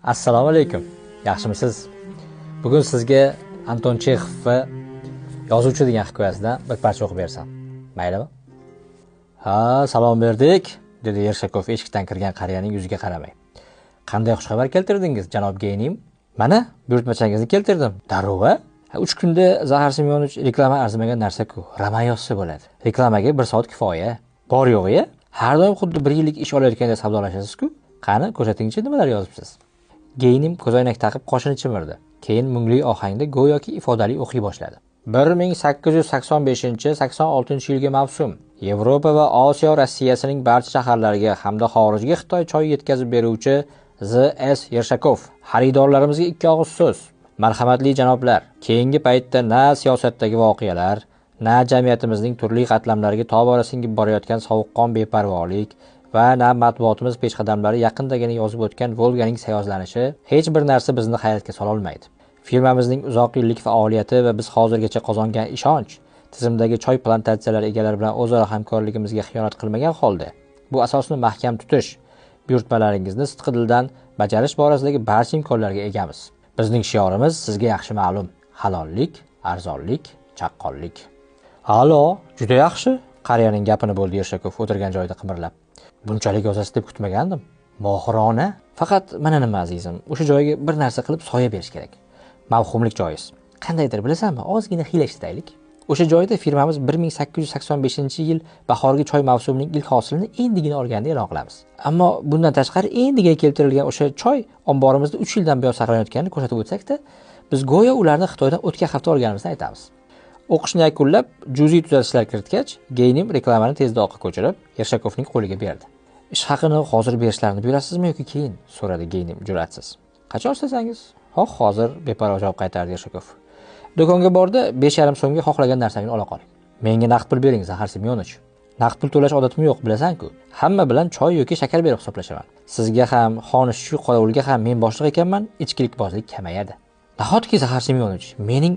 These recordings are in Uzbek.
Assalomu alaykum. Yaxshimisiz? Bugun sizga Anton Chexov va Yozuvchi degan hikoyasidan bir parcha o'qib bersam. Maylimi? Ha, salom berdik, dedi Yershakov eshikdan kirgan qariyaning yuziga qaramay. Qanday xushxabar keltirdingiz, janob Geynim? Mana, buyurtmachangizni keltirdim. Darrov-a? 3 kunda Zaxar Semyonovich reklama arzimagan narsa-ku. Roman yozsa bo'ladi. Reklamaga 1 soat kifoya. Bor yo'g'i-ya? Har doim xuddi 1 yillik ish olayotganda savdolashasiz-ku. Qani, ko'rsatingchi, nimalar yozibsiz? Geynim ko'zoynak taqib qoshini chimirdi. Keyin mungli ohangda go'yoki ifodali o'qiy boshladi. 1885-86 yilgi mavsum. Yevropa va Osiyo Rossiyasining barcha shaharlariga hamda xorijga Xitoy choy yetkazib beruvchi Z.S. Yershakov. Xaridorlarimizga 2 og'iz so'z. Marhamatli janoblar, keyingi paytda na siyosatdagi voqealar, na jamiyatimizning turli qatlamlariga tobora singib borayotgan sovuqqon beparvolik va na matbuotimiz peshqadamlari yaqindagina yozib o'tgan Volganing sayozlanishi hech bir narsa bizni hayratga sololmaydi. Firmamizning uzoq yillik faoliyati va biz hozirgacha qozongan ishonch tizimdagi choy plantatsiyalari egalari bilan o'zaro hamkorligimizga xiyonat qilmagan holda bu asosni mahkam tutish, buyurtmalaringizni sidqidildan bajarish borasidagi barcha imkonlarga egamiz. Bizning shiorimiz sizga yaxshi ma'lum: halollik, arzonlik, chaqqonlik. Alo, juda yaxshi, qariyaning gapini bo'ldi Yershakov o'tirgan joyida qimirlab. Bunchalik yozasiz deb kutmagandim. Mohirona. Faqat mana nima azizim, o'sha joyga bir narsa qilib soya berish kerak. Mavhumlik joiz. Qandaydir bilasanmi, ozgina hiyla ishlataylik. O'sha joyda firmamiz 1885-yil bahorgi choy mavsumining ilk hosilini endigina olganini e'lon qilamiz. Ammo bundan tashqari endigina keltirilgan o'sha choy omborimizda 3 yildan buyon saqlanayotganini ko'rsatib o'tsak-da, biz go'yo ularni Xitoydan o'tgan hafta olganimizni aytamiz. O'qishni yakunlab, juz'iy tuzatishlar kiritgach, Geynim reklamani tezda oqqa ko'chirib, Yershakovning qo'liga berdi. Ish haqini hozir berishlarini buyurasizmi yoki keyin? So'radi Geynim jur'atsiz. Qachon istasangiz? Xoh, hozir, beparvo javob qaytardi Yershakov. Do'konga borda 5,5 so'mga xohlagan narsangni ola qol. Menga naqd pul bering, Zaxar Semyonovich. Naqd pul to'lash odatim yo'q, bilasan-ku. Hamma bilan choy yoki shakar berib hisoblashaman. Sizga ham, xonishchi qorovulga ham men boshliq ekanman, ichkilikbozlik kamayadi. Nahotki Zaxar Semyonovich, mening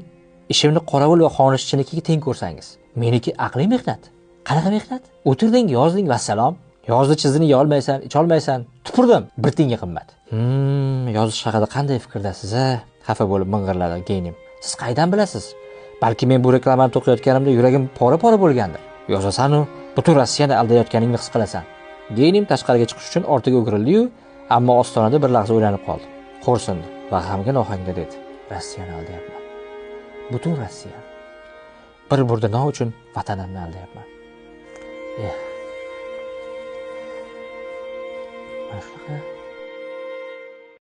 ishimni qorovul va xonishchinikiga teng ko'rsangiz? Meniki aqliy mehnat. Qanaqa mehnat? O'tirding, yozding, vassalom. Yozdi chizdini yeya olmaysan, icha olmaysan. Tupurdim, bir tiyinga qimmat. Yozish haqida qanday fikrdasiz-a? Xafa bo'lib ming'irladi Geynim. Siz qaydan bilasiz? Balki men bu reklamani to'qiyotganimda yuragim pora-pora bo'lgandir. Yozasan-u, butun Rossiyani aldayotganingni his qilasan. Geynim tashqariga chiqish uchun ortiga o'girildi-yu, ammo ostonada bir lahza o'ylanib qoldi. Xo'rsindi va g'amgin ohangda dedi: Rossiyani aldayapman. Butun Rossiya. Bir burda non uchun vatanimni aldayapman. Eh. Mana shunaqa.